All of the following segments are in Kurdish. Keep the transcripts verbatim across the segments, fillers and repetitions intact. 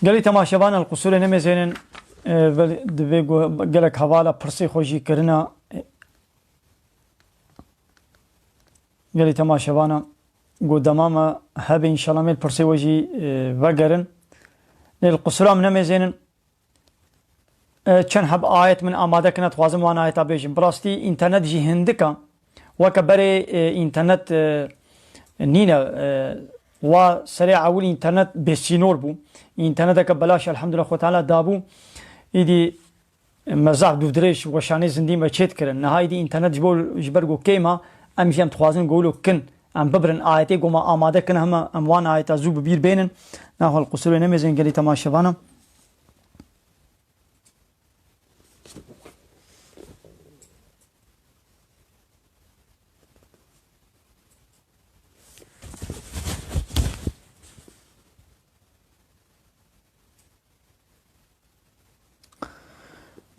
Gelî temaşevana li qusûrê nemêzênin, e, belê divê ku gelek hevala pirsê xwe jî kirina. Gelî temaşevana ku dema me hebe înşallah mêl pirsê we jî, e, vegerin. Lê li qusûra min nemêzênin. E, çend heb ayet min amade kirine, dixwazim wan ayeta bêjim. Bi rastî înternet jî hindik e. Weke berê, e, înternet, e, nîne, e, wa serê ewil înternet bêsînor bû. Înterneteke belaş elhamdulillah Xwe Teala dabû. Îdî me zaf dûvdirêj weşanê zindî me çê dikirin. Niha îdî înternet ji bo, ji ber ku kêm e, em jî em dixwazin ku wilo kin em bibirin ayetê ku me amade kirine, hema em wan ayeta zû bi bîr bênin. Naxwe li qusûrê nemêzên gelî temaşevana.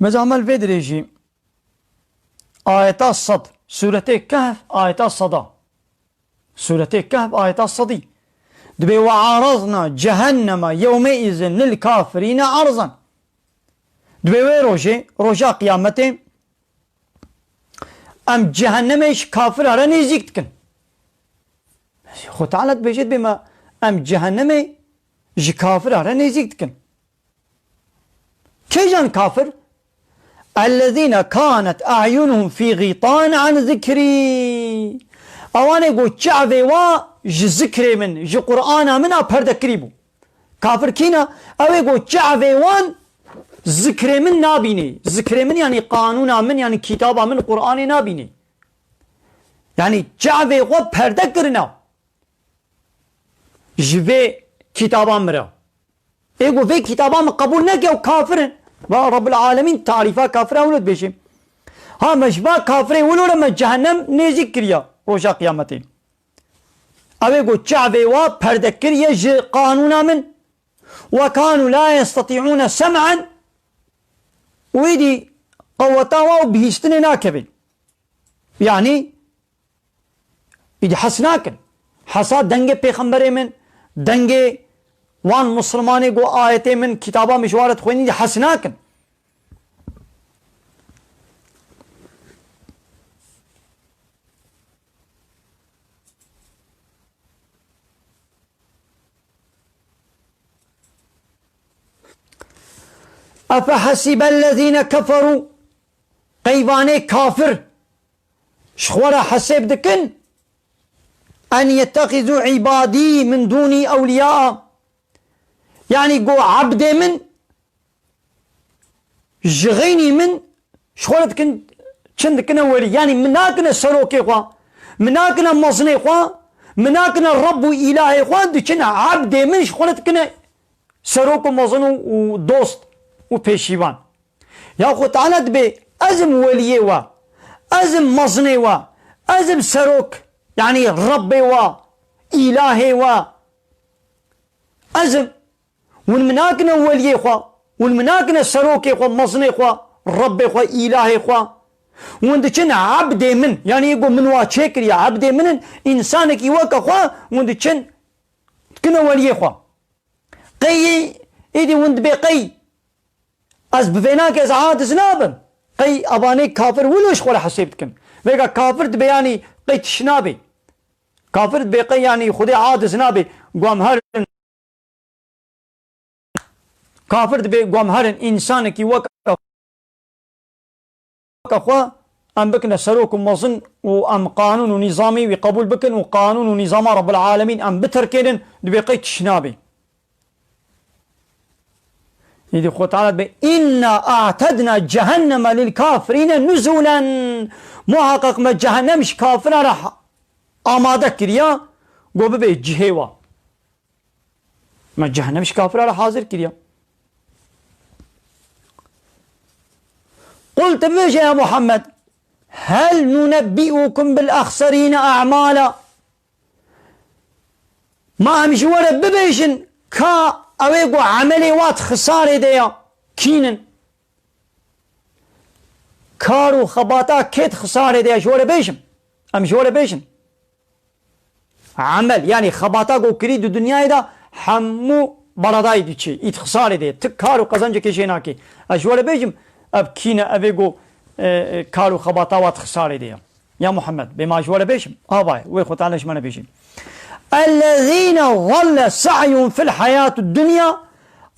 Mezamel vê dirêjî. Ayeta sed. Sûretê Kehf, ayeta seda. Sûretê Kehf, ayeta sedî. Dibê: "Ve arazna cehenneme yewmeizin lil kafirîne arzan." Dibê wê rojê, roja qiyametê, em cehennemê ji kafira re nêzîk dikin. Xwe Teala dibêje, dibê me, em cehennemê ji kafira re nêzîk dikin. Kêjan kafir? "Ellezîne kânet a'yunuhum fî ğîta'in an zikrî." Ewanê ku çavê wa ji zikrê min, ji Qur'ana min a perde kirî bû. Kafir kî ne? Ew ê ku çavê wan zikrê min nabînê. Zikrê min, yanî qanûna min, yanî kitaba min, Qur'anê nabînê. Yanî çavê xwe perde kirina ji vê kitaba min re. Ê ku vê kitaba min qebûl neke, ew kafir in. Va Rabbul Alemîn tarîfa kafira wilo dibêje. Ha, me ji va kafirê wilo re me cehennem nêzîk kiriya roja qiyametê. Ew ê ku çavê wa perde kiriye ji qanûna min. "Ve kanu la yestati'ûne sem'en." Û êdî qeweta wa û bihîstinê nakevin. Yanî, îdî hes nakin. Hesa dengê pêxemberê min, dengê wan misilmanê ku ayetê min, kitaba min ji wa re dixwînin, îdî hes nakin. Efehesibellezîne keferû, qey vanê kafir ji xwe re hesêb dikin, en yettexizû îbadî min dûnî ewliyâ. Yanî ku ebdê min ji xeynî min ji xwe re dikin, çin dikine welî. Yanî min nakine serokê xwe, min nakine mezinê xwe, min nakine Reb û Îlahê xwe, diçin ebdê min ji xwe re dikine serok û mezin û, û dost û pêşîvan. Ya Xwe Teala dibê, ez im weliyê we, ez im mezinê we, ez im serok, yanî Rebbê we, Îlahê we, ez im. Hûn min nakine weliyê xwe, hûn min nakine serokê xwe, mezinê xwe, Rebbê xwe, Îlahê xwe. Hûn diçin ebdê min, yanî ê ku min wa çêkiriye, ebdê min in, însanekî weke xwe, hûn diçin dikine weliyê xwe. Qey êdî hûn dibê qey ez bi vênakê ez aciz nabim. Qey evanê kafir wilo ji xwe re hesêb dikin. Vêga kafir dibê yanî qey tiş nabê. Kafir dibê qey yanî Xwedê aciz nabê. Guam herin. Kafir dibê guam herin, însanekî weke weke xwe em bikine serok û mezin û em qanûn û nîzamê wî qebûl bikin û qanûn û nîzama Rebbil Alemîn em biterkênin, dibê qey tiş nabê. Îdî Xwe Teala dibê, "Înna a'tedna cehenneme lil kafirîne nuzûlen." Muhaqqeq me cehennem ji kafiran re ha-, amade kiriya, go bibe cihê wa. Me cehennem ji kafira re hazir kiriye. Qul, tu bibêje ya Muhammed, hel nunebbi'ukum bil axserîne a'mala. Ma em ji we re bibêjin ka ew ê ku emelê wa di xisarê de ya, kîn in? Kar û xebata kê di xisarê de ya, ji we re bêjim? Em ji we re bêjin? Emel, yanî xebata ku kirî di dinyayê de hemû beredayî diçê, ît xisarê de ye. Ti kar û qezencekê jê nakê. Ez ji we re bêjim, ev kî ne, ev ê go, e, e, kar û xebata wa di xisarê de ye. Ya Muhammed, bê ma ji we re bêjim, ha baye, wê Xwe Teala ji me re bêjim. اَلَّذ۪ينَ ضَلَّ سَعْيُهُمْ فِي الْحَيَاةِ الدُّنْيَا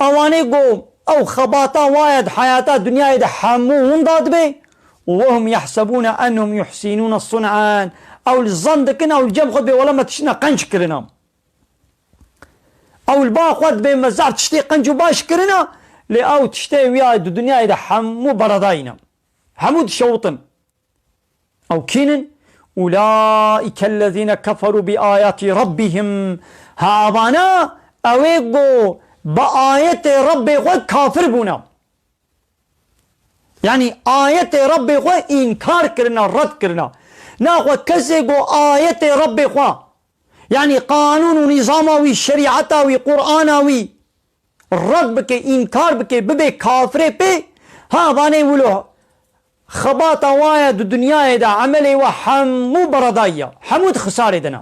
Ewanê go ew xebata wa ye di heyata dinyayê de hemû winda dibe. وَهُمْ يَحْسَبُونَ أَنَّهُمْ يُحْسِنُونَ صُنْعًا Ew li zan dikin, ew li cem xwe dibê wela me tiştine qenc kirina. Ew li ba xwe dibê me zaf tiştê qenc û baş kirina, lê ew tiştê wî ya di dinyayê de hemû beredayî ne. Hemû dişewitin. Ew kî nin? اُولَٰئِكَ الَّذ۪ينَ كَفَرُوا بِآيَاتِ رَبِّهِمْ Ha vana ew ê go bi ayetê Rebbê xwe kafir bûne. Yanî ayetê Rebbê xwe înkar kirine, red kirine. Naxwe kesê go ayetê Rebbê xwe, yanî qanûn û nîzama wî, şerîeta wî, Qur'ana wî red bike, înkar bike, bibe kafirê pê, ha vanê wilo xebata wa ye di dinyayê de, emelê wa hemû beredayî ye, hemû di xisarê de ne.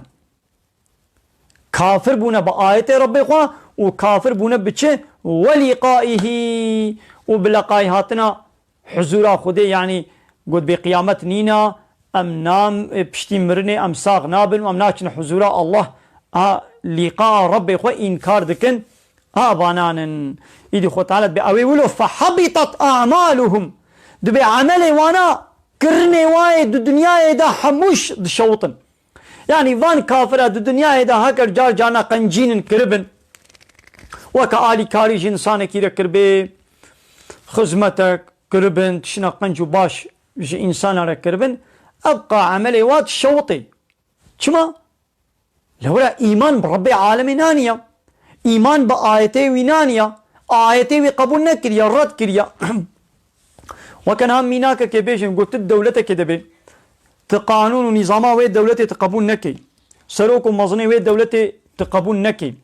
Kafir bûne bi ayetê Rebbê xwe û kafir bûne bi çi? وَلِقَائِهِ û bi leqayî hatina huzûra Xwedê, yanî got bê qiyamet nîna, em nam, e, piştî mirinê em sax nabin û em naçin huzûra Allah. A, lîqaa Rebbê xwe înkar dikin, a, vanan in. Îdî Xwe Teala dibê ew ê wilo فَحَبِطَتْ أَعْمَالُهُمْ Dibê emelê wana, kirinê wayê di dinyayê de hemû ş-, dişewitin. Yanî van kafira di dinyayê de heker car carna qencînin kiribin. Weke alîkarî ji însanekî re kiribê, xizmetek kiribin, tişina qenc û baş ji însana re kiribin. Ev qa emelê wa dişewitê. Çima? Lewra îman bi Rebbê alemê naniye. Îman bi ayetê wî naniye. Ayetê wî qebûl nekiriye, red kiriye. Weke niha mînakekê bêjin, got, tu dewletekê de bê. Tu qanûn û nîzama wê dewletê tu qebûl nekey. Serok û mezinê wê dewletê tu qebûl nekey.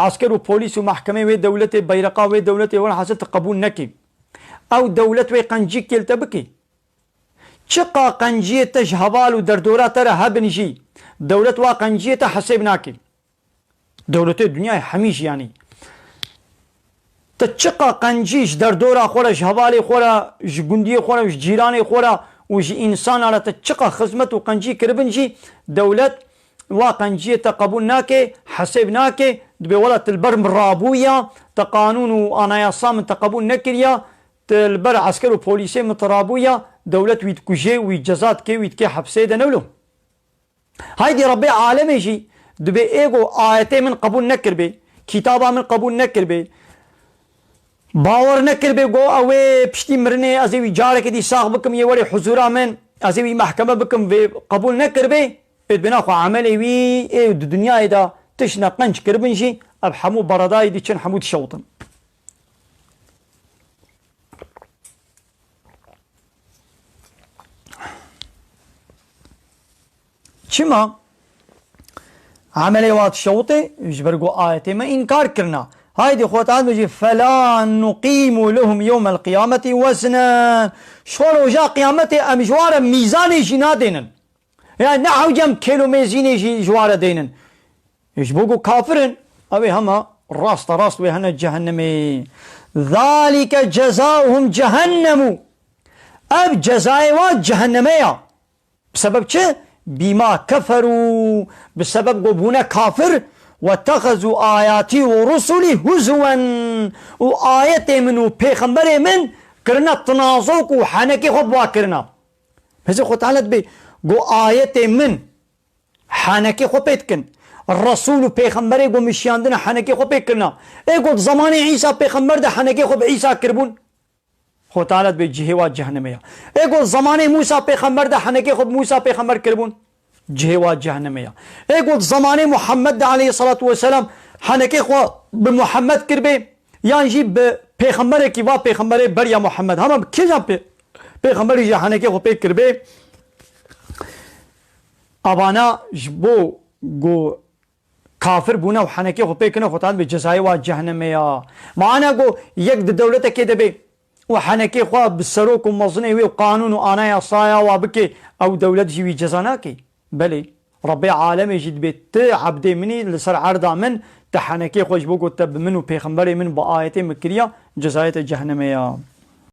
Esker û polîs û mehkemê wê dewletê, beyreqa wê dewletê, welhasil tu qebûl nekey. Ew dewlet wê qencîkê li te bikê. Çiqa qenciyê te ji heval û derdora te re hebin jî, dewlet wa qenciyê te hesêb nake. Dewletê dinyayê hemî jî yanî. Te çiqa qencî ji derdora xwe re, ji hevalê xwe re, ji gundiyê xwe re, ji cîranê xwe re û ji însana re te çiqa xizmet û qencî kiribin jî, dewlet wa qenciyê te qebûl nake, hesêb nake, dibê wela tu li ber min rabûya, te qanûn û anayasa min te qebûl nekiriya, tu li ber esker û polîsê min tu rabûya, dewlet wî dikuje, wî ceza dike, wî dike hepsê de newlo. Haydî Rebbê alemê jî dibê ê go ayetê min qebûl nekiribê, kitaba min qebûl nekiribê, bawer nekiribê go ew ê piştî mirinê ez ê wî carekê dî sax bikim, yê werê huzûra min, ez ê wî mehkeme bikim, vê qebûl nekiribê, ê dibê naxwe emelê wî ê di dinyayê de tiştine qenc kiribin jî, ev hemû beredayî diçin, hemû dişewtin. Çima? Emelê wa dişewitê, ji ber ku ayetê me înkar kirina. Haydî Xwedê dibêjî, فَلَا نُقِيمُ لَهُمْ يَوْمَ الْقِيَامَةِ وَزْنًا Ji xwe roja qiyametê em ji wan re mîzanê jî nadênin. Yani ne hewce em kêlo mêzînê jî ji wan re deynin. Ji bo ku kafir in, ew ê hema rasta rast wê hene cehennemê. ذَٰلِكَ جَزَاؤُهُمْ جَهَنَّمُ Ev cezayê wan cehenneme ya. Bi sebeb çi? بِمَا كَفَرُوا Bi sebeb ku bûne kafir. وَاتَّخَذُوا آيَاتِي وَرُسُلِي هُزُوًا Û ayetê min û pêxemberê min kirine tinazok û henekê xwe bi wa kirina. Hêzê Xwe Teala dibê, go ayetê min henekê xwe pê dikin. Resûl û pêxemberê go min şiyandine henekê xwe pê kirina. Ê go di zemanê Îsa pêxember de henekê xwe bi Îsa kiribûn. Xwe Teala dibê cihê wa cehennemê ya. Ê go di zemanê Mûsa pêxember de henekê xwe bi Mûsa pêxember kiribûn. Cihê wa cehennemê ya. Ê go di zemanê Muhammed de aleyhissalatu vesselam henekê xwe bi Muhammed kiribê. Yan jî bi pêxemberekî va pêxemberê beriya Muhammed. Hema bi kêjan pê-, pêxemberî jî henekê xwe pê kiribê. Avana ji bo ku kafir bûne û henekê xwe pê kirine, Xwe Teala dibê cezayê wa cehennemê ya. Mana ku yek di dewletekê de bê û henekê xwe bi serok û mezinê wê û qanûn û anayasaya wa bike, ew dewlet jî wî ceza nake. Belê, Rebbê alemê jî dibê ti ebdê min î li ser erda min, Te henekê xwe ji bo ku te bi min û pêxemberê min bi ayetê min kiriya, cezayê te cehennemê ya.